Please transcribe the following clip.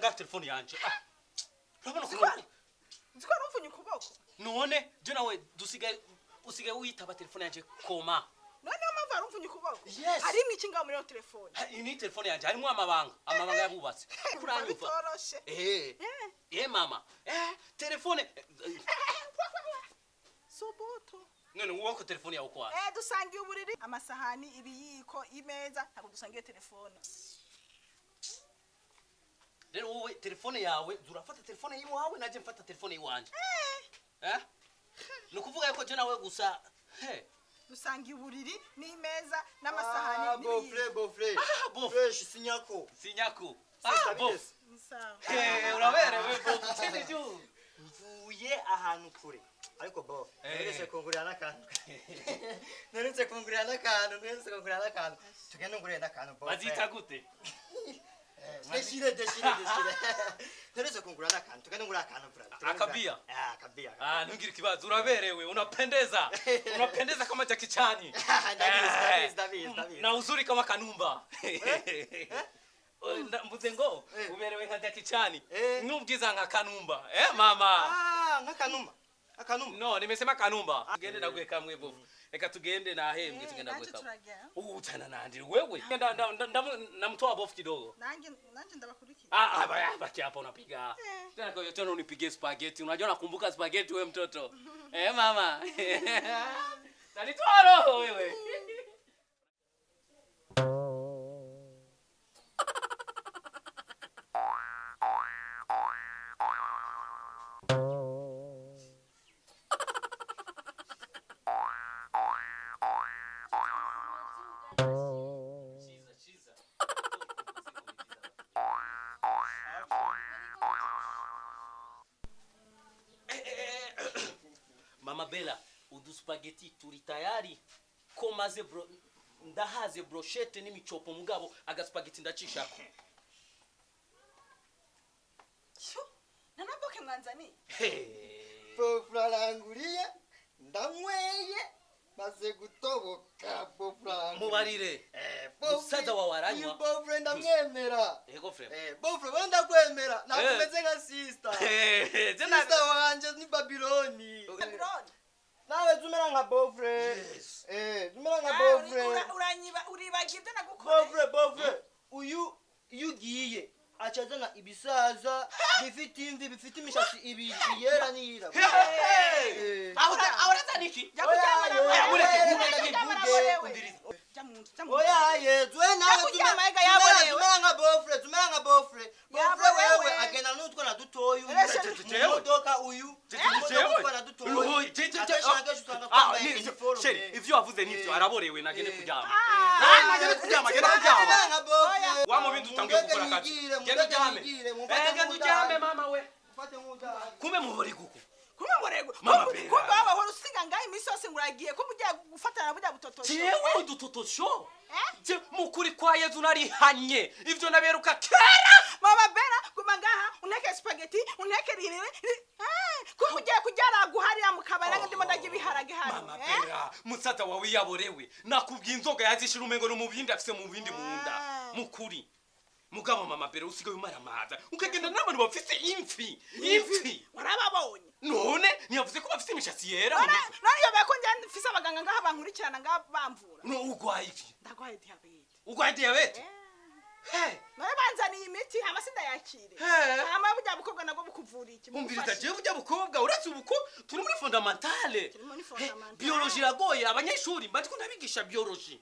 Zana telefone yanje. Ah. Urabona ko Nziko rumvunye ukuboko. None je nawe dusigaye usigaye uyitaba telefone yanje koma. None niyo mpamvu warumvunye ukuboko. Yes. Harimwo iki ngaho muri iyo telefone? Iyi ni telefone yanje harimo amabanga, amabanga yabubatse. Kuranyumva. Bitoroshe. Eh. Eh. Eh mama. Eh telefone. Subutu. None wowe ko telefone yawe kwa. Eh, dusangiye uburiri, amasahani, ibiyiko, imeza, ntabwo dusangiye telefone. Rero wowe telefone yawe zurafata telefone yiwawe naje mfata telefone yiwanje. Eh? Nukuvuga yuko je nawe gusa he Dusangiye uburiri n'imeza n'amasahani Ah, n'ibiyiko. beau-frère, beau-frère. Ah, beau. Fresh, sinyako. Sinyako. Ah, Ah, bof. Ni sawa. Eh, uraberewe bof. Chini juu. Mvuye ahantu kure. Ariko bof, Eh. neretse kungurira n'akantu. Neretse kungurira n'akantu, neretse kungurira n'akantu. Tugende ngurire n'akantu bof. Bazita gute? Deshire, deshire, deshire. Neretse kungurira n'akantu, tugende ngurira akantu bra. Akabia? Ah, akabia. Ah, ntugire ikibazo uraberewe, unapendeza. Unapendeza kama Jackie Chan. Ndabizi, ndabizi, ndabizi, ndabizi. Na uzuri kama Kanumba. Mvuze ngo Eh. uberewe nka Jackie Chan. Eh. N'ubwiza nka Kanumba. Eh mama. Ah, nk'akanuma. Akanuma. No, nimesema Kanumba. Tugende naguhe kamwe bofu. Reka tugende nahembwe tugende naguhe Nanje kamwe. turagenda. Utana nandi wewe. Namtoa bofu kidogo. Nanje ndabakurikiye. Ah, ah, baki hapa unapiga. Eh. Tena kwa hiyo tena unipigie spaghetti. Unajua nakumbuka spaghetti wewe mtoto. Eh mama. Nalitoa roho wewe. Chiza, chiza. Mama Bella, uduspaghetti turi tayari ko maze bro ndahaze brochette n'imicopo mugabo agaspaghetti ndacishako. Shu, nanaboke mwanzani. Hey. Beau-frère aranguriye, ndanyweye, maze gutoboka beau-frère aranguriye. Mubarire. Eh, beau-frère, Musaza wawe aranywa. uyu beau-frère ndamwemera. Yego frère. Eh, beau-frère we ndakwemera, nakumeze nka sister. Eh, je na Sister wanje ni Babiloni. Babylon. Nawe zumera nka beau-frère. Yes. Eh, zumera nka Ah, beau-frère. uranyiba uribagira ibyo nagukoreye. Beau-frère, beau-frère. Uyu iyo ugiye aca azana ibisaza bifite imvi bifite imishatsi ibiri iyera n'iyirabura. Hey! Eh. Aho aho niki? Jya kuryama Oya, nawe. oya, mureke, Jya mureke, kuryama mvuge. nawe. Umviriza. Jya mu nzu, jya mu nzu. Oya yezu we nawe Jya kuryama ega yaborewe. zumera nka beau-frère, zumera nka beau-frère. Beau-frère Yaborewe. wewe agenda n'utwana dutoya uyu. Ereshe- Mu modoka uyu. Mu modoka utwana dutoya. Akenshi na kenshi usanga twambaye iniforume. Sheri, ivyo wavuze nivyo Eh. araborewe nagende Eh. kuryama. Ah. Ah, nagende kuryama, genda kuryama. Zumera nka beau-frère. Wa mu bindi utangiye gukora akazi. Mundeke nigire, Genda mundeke uryame. nigire, mumfate Eh, genda nk'udahari. uryame mama we. Mumfate nk'udahari. Kumbe mubori kuko. Kumbe murego. Mama Kumbe Bella. kumbe waba wahora usiga ngaho iminsi yose ngo uragiye kumbe ugiye gufatana na burya butotosho. Jewe udutotosho. Eh? Je mukuri kwa Yezu narihanye. Ivyo naberuka kera. Mama Bella guma ngaha untekere spaghetti untekere irire. Eh, kumbe ugiye kuryaragu hariya mu kabari nange ndimo ndarya ibiharage hano. Mama eh? Bella, musaza wawe yaborewe. Nakubwiye inzoga yazishira umengo no mu bindi afise mu bindi munda. Ah. Mukuri. Mugabo mama Bella usigaye umaramaza. Ukagenda n'abantu bafise imfi. Imfi. Warababonye. None ntiyavuze ko bafise imishatsi yera mu None mutwe. none iyo bako njya mfise abaganga ngaha bankurikirana ngaha bamvura. No ugwaye iki? Ndagwaye diabete. Ugwaye diabete? Eh. Hey. None banzaniye imiti hama sindayakire. Hey. Hama burya bukobwa nabwo bukuvura iki? Umviriza Bugufasha jewe burya bukobwa uretse ubuko turi muri fondamentale. Turi muri fondamentale. Biologie iragoye abanyeshuri mba ndiko ndabigisha biologie.